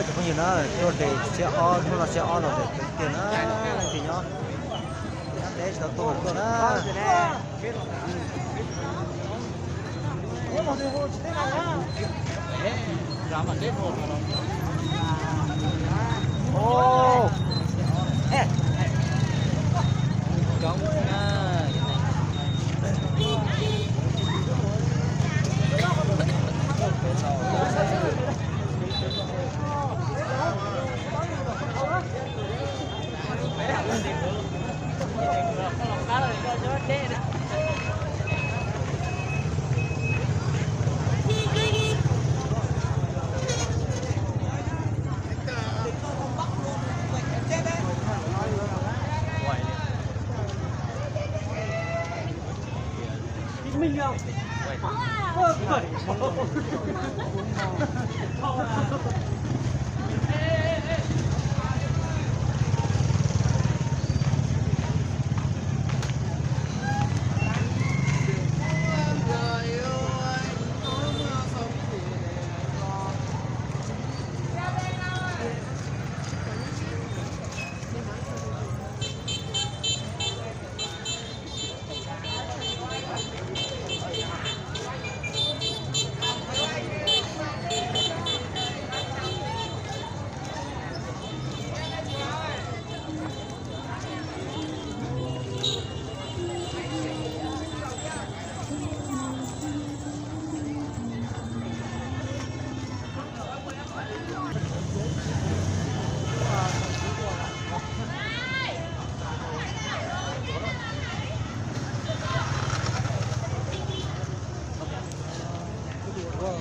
Cov phooj ywg na, tuaj nres xiab ob, hnub no xiab ob los nres tiag na, leej twg nyob, nyob deb tsis tau tuaj tuaj na.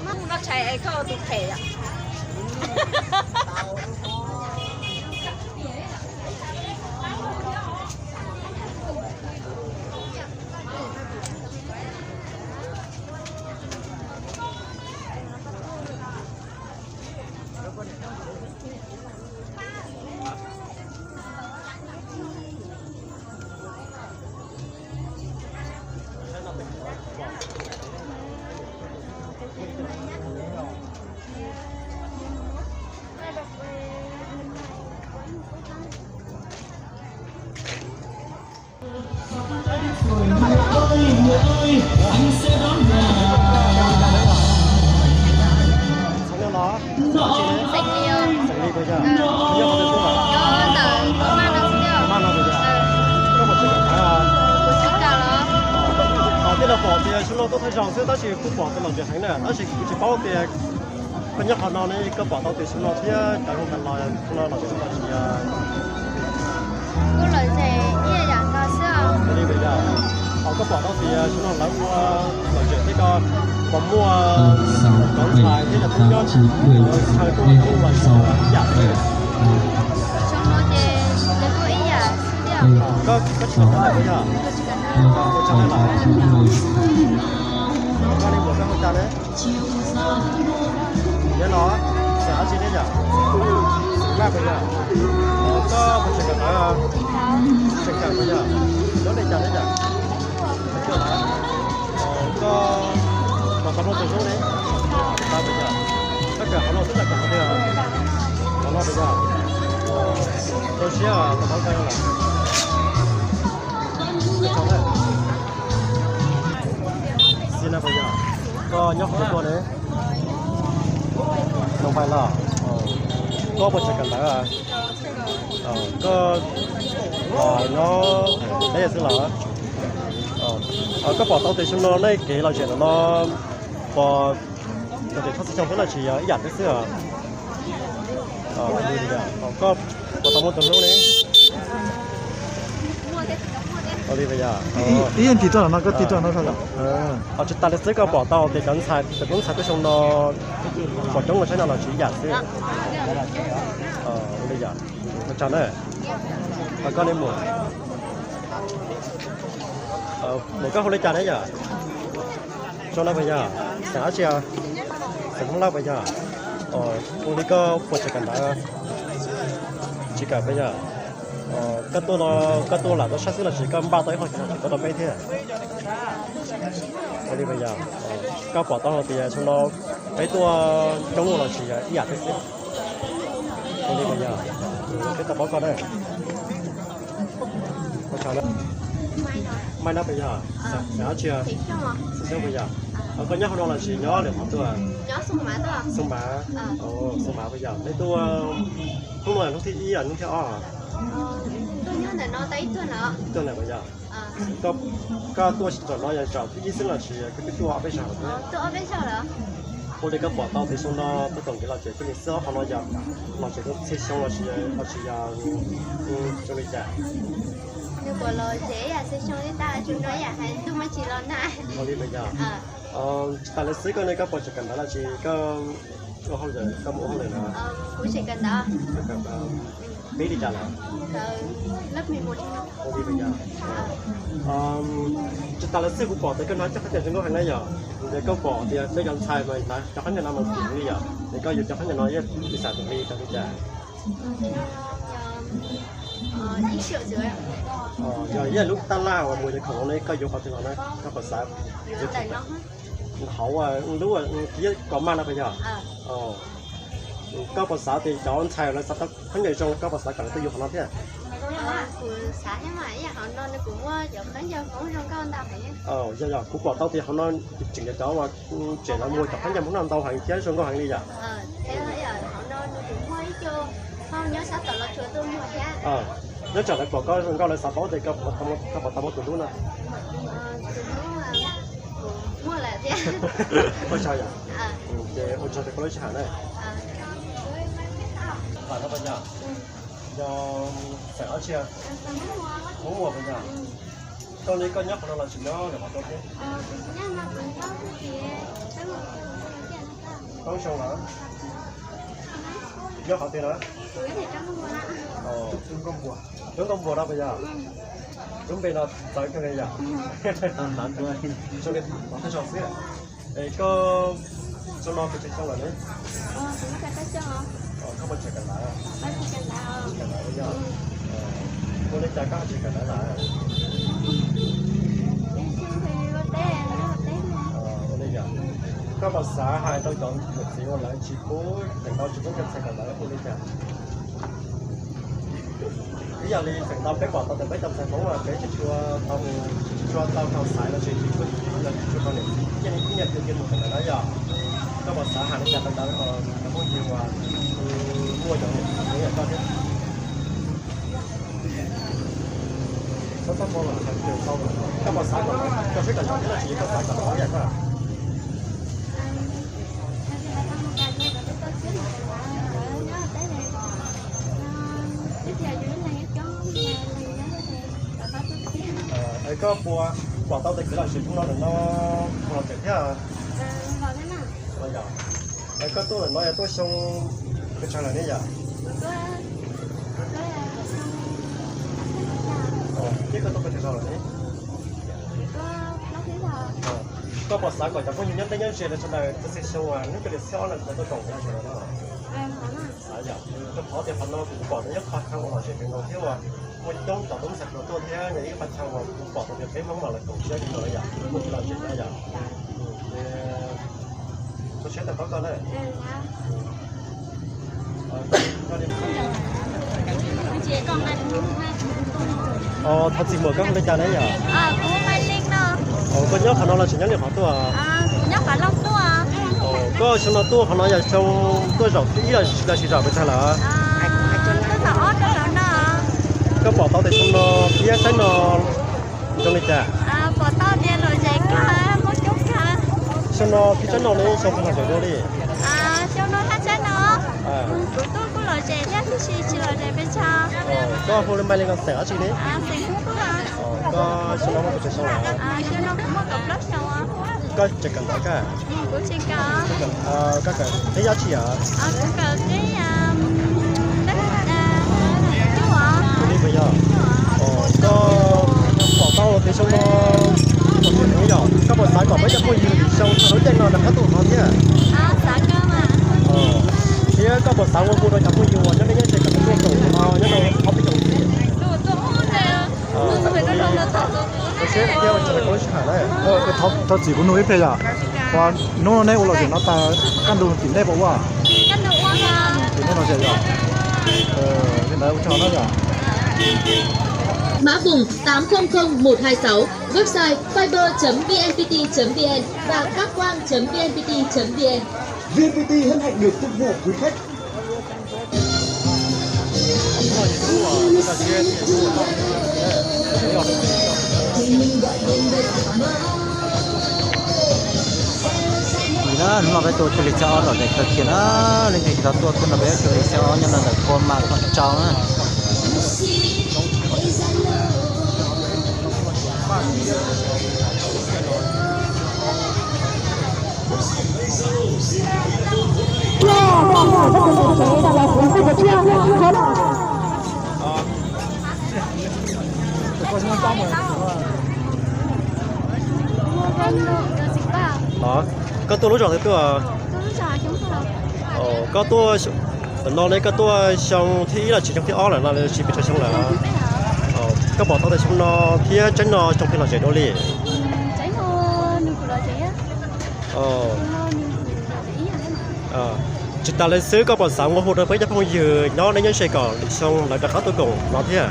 Mus no tshais es koj tus phem yom. Xeem Lis, nyob qhov twg tuaj? Maj no puas yog? Koj puas tseem kawm ntawv? Kuv tsis kawm los. Tij laug pom tias xyoo no tuaj thawj zaug xwb tab sis kuj pom tias lom zem heev na, tab sis kuv tsis paub tias koj nyob qhov no ne, koj pom tau tias xyoo no thiab cov zoo tas los no lom zem los tsis yog? Kuj lom zem ib yam nkaus xwb os. Li puas yog? Thaum koj pom tau tias xyoo no lawv ua lom zem thiab koj puas muaj cov ntxhais thiab cov tub nyob chaw tuaj ua lom zem ib yam xwb? Xyoo no ces nws kuj ib yam xwb thiab. Koj, koj tsis kawm ntawv lawm puas yog? Koj tsis kawm ntawv lawm? Koj li muam koj hu cas ne? Nyob no, xeem dab tsi thiab yom? Xeem Laj puas yog? Koj puas tseem kawm ntawv? Tseem kawm puas yog? Nyob li cas thiab yom? Koj puas tau muaj tus hlub ne? Tau puas yog? Koj kawm qhov no xwb los kawm qhov twg? Qhov no puas yog? Zoo siab puas tau kawm lawm. Xi na puas yog? Koj nyob qhov twg tuaj ne? Noo Npais los? Koj puas tseem kawm ntawv? Koj nyob peb xwb los? Koj pom tau tias xyoo no nej kev lom zem no puas, puas tsis tshua xyoo xwb los tsis yog ib yam twg xwb? Koj puas tau muaj tus hlub ne? Ua li puas yog? Ib yam tis tuaj no, koj tig tuaj no. Tsis tas li xwb koj pom tau tias cov ntxhais, cov tub ntxhais tuaj xyoo no puas coob ua saib no los tsis ib yam xwb? Ua li yom? Ua tsaug na. Koj li muam, muam koj hu li cas ne yom? Zoo na puas yog? Xeem dab tsi? Xeem Hmoob Lauj puas yog? Ua li koj puas tseem kawm ntawv? Tsis kawm puas yog? Koj tuaj no, koj tuaj lam tuaj saib xwb los sis koj npaj tau ib qho kev lom zem tuaj rau peb thiab? Ua li puas yog? Koj pom tau hais tias xyoo no peb tuaj coob ua los tsis yog ib yam thiab xwb? Ua li puas yog? Peb tau paub koj na. Ua tsaug na. Maiv no puas yog? Xeem dab tsi? Xeem Xyooj puas yog? Koj nyob hauv no los sis nyob lwm qhov tuaj? Xoo Mav. Xoo Mav puas yog? Nej tuaj hnub no hnub thib ib los hnub thib ob? Tuaj ntawm puas yog? Koj tuaj zaum no yog zaum thib ib xwb los sis koj twb tuaj ob peb zaug lawm? Ua li koj pom tau tias xyoo no tuaj koom kev los tsev tuaj li xwb qhov no yog los tsev tau txhia xyoo los sis, los sis yog zoo li cas? Ua li puas yog? Tsis tas li xwb koj ne koj puas tseem kawm ntawv los sis koj ua hauj lwm, koj mus ua hauj lwm no? Pib li cas lawm? Ua li puas yog? Tsis tas li xwb kuv pom tias koj hnov cov khaub ncaws zoo nkauj heev na yog, ces koj pom tias peb cov ntxhais mas cov khaub ncaws no mas kim heev li yog, ces koj yuav cov khaub ncaws no yog li xav tus li tau li cas? Yog ib lub tab laj uas mus yog khoom no ne koj yuav qhov twg los na koj puas xav? Hauv lub kom maj no puas yog? Koj puas xav tias cov ntxhais lawv xav tau khaub ncaws zoo koj puas xav kom lawv tuaj yuav qhov no thiab? Yog yog kuv pom tau tias hauv no tseem yog cov uas tseem los muag cov khaub ncaws Hmoob no ntau heev thiab zoo nkauj heev li yom. Nyob tsam lawv pom koj zoo nkauj lawv xav paub tias koj puas tau muab tus hlub no. Ua tsaug yom. Ces ua tsaug tias koj lub sij hawm na. Yog xeem dab tsi? Hmoob Muas puas yog? Koj li koj nyob qhov no los tsis nyob lwm qhov tuaj thiab? Poob xyoo los? Nyob qhov twg na? Lub Nkauj Npua no puas yog? Lub npe no txawv kawg li yom. Zoo li thaj zog xwb. Es koj xyoo no puas tsawg xyoo lawm ne? Koj puas tseem kawm ntawv? Kawm ntawv yog. Ua li cas koj ho tsis kawm ntawv lawm? Ua li yog. Koj puas xav hais rau cov niam txiv uas lawv tsis pub, feem ntau tsis pub cov ntxhais kawm ntawv ua li cas? Ib yam li feem ntau peb pom tau tias peb cov ntxhais Hmoob uas peb tsis tshua tau, tsis tshua tau tau xaiv los sis tsis tshua, tsis tshua tau niam txiv ciaj li ib niam txiv cia mus kawm ntawv na yog. Koj puas xav hais li cas rau cov phooj ywg uas muaj cov niam txiv yam koj thiab? Koj puas xav kom cov sib kawm ntawv thiab los sis koj xav kom lawv yam koj? Es koj puas pom tau tias kev lom zem hnub no ntawm no puas lom zem thiab? Es koj tuaj ntawm no yog tuaj xyoo pes tsawg lawm ne yom? Thiab koj tuaj pes tsawg zaus lawm ne? Koj puas xav kom cov phooj ywg nyob deb nyob ze lawv sawv daws txhua txhia xyoo uas hnub cov li xiab ob lawm lawv tuaj koom kev lom zem no? Xav yom, rau qhov tias qhov no kuv pom tias yog qhov chaw uas lom zem kawg nkaus thiab uas muaj coob cov tub ntxhais hluas tuaj thiab yog ib qhov chaw uas kuv pom tau tias peb Hmoob mas lawv koom siab kawg nkaus yom, muaj kev lom zem na yom. Ces txaus siab tau paub koj na. Thov txim muam, koj hu li cas na yom? Koj nyob qhov no los tsis nyob lwm qhov tuaj? Koj xyoo no tuaj qhov no yog xyoo tuaj zaum thib ib los sis zaum pes tsawg lawm? Koj pom tau tias xyoo no thiab saib no zoo li cas? Xyoo no thiab saib no ne xyoo twg lom zem dua li? Koj hu li Maiv Leej no xeem dab tsi ne? Koj xyoo no muaj kaum tsawg xyoo lawm? Koj tseem kawm ntawv koj? Koj kawm qib dab tsi yom? Li puas yog? Koj pom tau tias xyoo no yog koj puas xav kom peb cov phooj ywg xyoo txog lub caij no rov qab tuaj hov thiab? Thiab koj puas xav ua hu rau cov phooj ywg uas nyob deb nyob ze kom lawv tuaj koom no nyob rau ob peb xyoos ntxiv? Thiab ua tsaug rau koj lub sij hawm. Thov txim kuv nug ib pliag yom, hnub no nej ua lom zem no tas kaj ntug tim nej puas ua? Tim nej lom zem yom. Li ntawd ua tsaug na yom. Mã vùng tám không không một hai sáu, website fiber chấm vnpt chấm vn và cáp quang chấm vnpt chấm vn. vê en pê tê hân hạnh được phục vụ quý khách. Hnub no peb tuaj cuaj li xya ob lom zem kawg kiag na, leej twg tsis tau tuaj hnub no peb cuaj li xya ob nyob ntawm Kua Mas Khuam Tsau na. Koj tuaj lub zos twg tuaj? Koj tuaj, tam no ne koj tuaj xyoo thib ib los tsis xyoo thib ob lawm no los sis pes tsawg xyoo lawm? Koj pom tau tias xyoo no thiab tseeb no xyoo twg lom zem dua li? Tsis tas li xwb koj puas xav ua hu rau peb cov phooj ywg nyob deb nyob ze kom lwm xyoo lawv rov qab tuaj koom no thiab?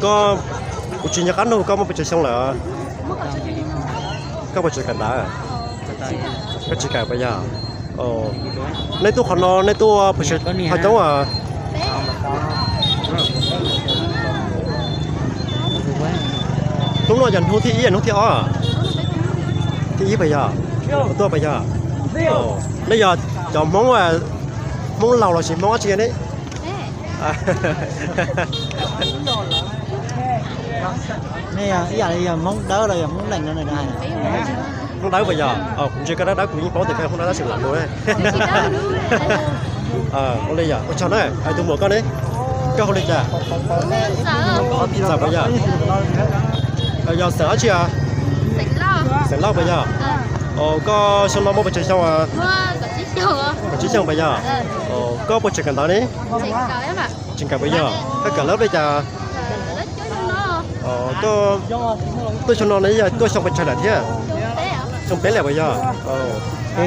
Koj, kuv tsis nco qab nug koj muaj pes tsawg xyoo lawm. Koj puas tseem kawm ntawv? Koj tsis kawm puas yog? Nej tuaj qhov no nej tuaj pes tsawg, qhov coob as? Hnub no yog hnub thib ib hnub thib ob? Thib ib puas yog? Tuaj puas yog? Nej yog cov Hmoob, Hmoob laus los sis Hmoob dab tsi ne? Nej ib yam li yog Hmoob Dawb los yog Hmoob Lees no? Hmoob Dawb puas yog? Kuv ntsia koj dawb dawb kuv yeej paub tias koj yog Hmoob Dawb tab sis lam lus. Ua li yog ua tsaug na, tus muam koj ne? Koj hu li cas? Ntxawm puas yog? Yog xeem dab tsi? Xeem Lauj puas yog? Koj xyoo no muaj pes tsawg xyoo? Kaum tsib xyoo puas yog? Koj puas tseem kawm ntawv ne? Tseem kawm puas yog? Koj kawm lab li cas? Tuaj xyoo no ne yog tuaj xyoo pes tsawg lawm thiab? Xyoo peb lawm puas yog?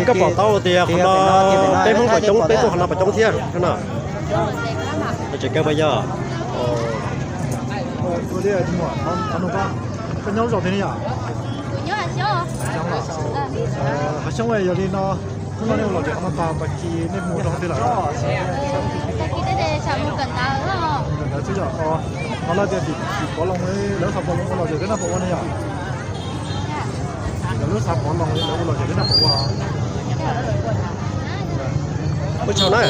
Koj pom tau tias qhov no peb Hmoob puas coob, peb tuaj qhov no puas coob thiab no? Tseem kawg puas yog? Koj nyob zos twg ne yom? Hav Xyooj, yog li no hnub no nej ua lom zem qhov no tas tag kis nej mus rau qhov twg lawm? Kawm ntawv xwb yog? Qhov no tias tim Pov Loos, lawv xav Pov Loos ua lom zem peb noj puas ua ne yom? Lawv lub xav Pov Loos lawv ua lom zem peb noj puas ua? Ua tsaug na.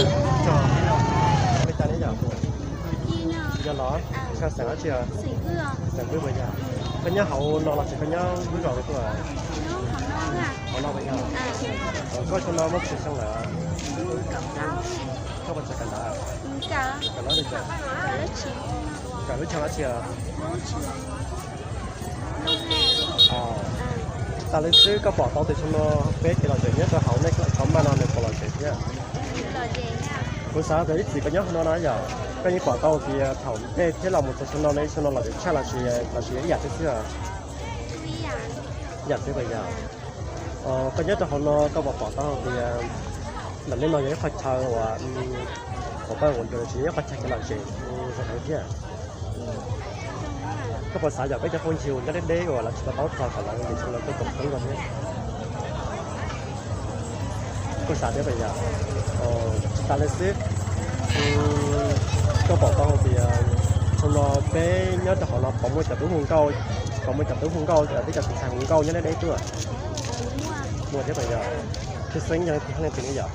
Li cas ne yom? Yog los? Xeem dab tsi? Xeem Vwj puas yog? Koj nyob hauv no los sis koj nyob lub zos twg tuaj? Hauv no puas yog? Koj xyoo no muaj pes tsawg xyoo lawm? Koj puas tseem kawm ntawv? Kawm lab li cas? Kawm lub chaw dab tsi? Tsis tas li xwb koj pom tau tias xyoo no peb kev lom zem nyob rau hauv nej cov maj no nws puas lom zem thiab? Kuv xav tias ib txwm koj nyob hauv no na yom, koj yeej pom tau tias thaum ntej thiab los mus txog xyoo no ne, xyoo no lom zem tshaj los sis, los sis ib yam thiab xwb? Ib yam xwb puas yog? Koj nyob rau hauv no koj puas pom tau tias ntawm nej no yog ib qhov chaw uas, uas pab ua ntsuas los sis yog ib qhov chaw kev lom zem zoo heev thiab? Koj puas xav yog peb cov phooj ywg nyob deb deb uas lawv tsis tau paub txog kom lawv mus xyoo no tuaj koom koob rau thiab? Koj xav thiab puas yog? Tsis tas li xwb, koj pom tau tias xyoo no peb nyob rau hauv no puas muaj cov tub hu nkauj, puas muaj cov tub hu nkauj, peb cov tub ntxhais hu nkauj nyob deb deb tuaj? Muaj thiab puas yog? Tshwj xeeb yog leej twg hab leej twg ne yom?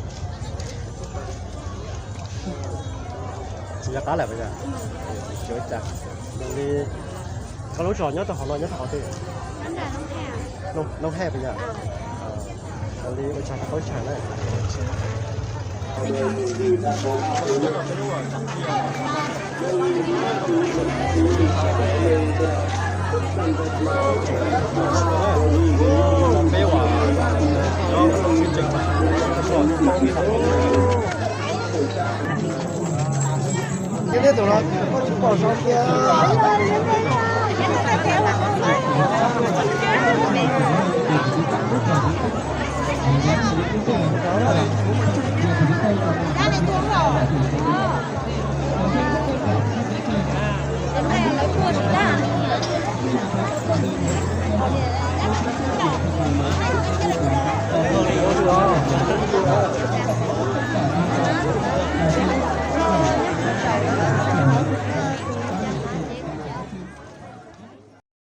Tsis nco qab lawm puas yog? Tsis ua cas. Yog li koj lub zos nyob rau hauv no nyob rau qhov twg? Looj Hej puas yog? Yog li ua tsaug rau koj ib tsham na. Ces nej tus no koj tsis pom zos tias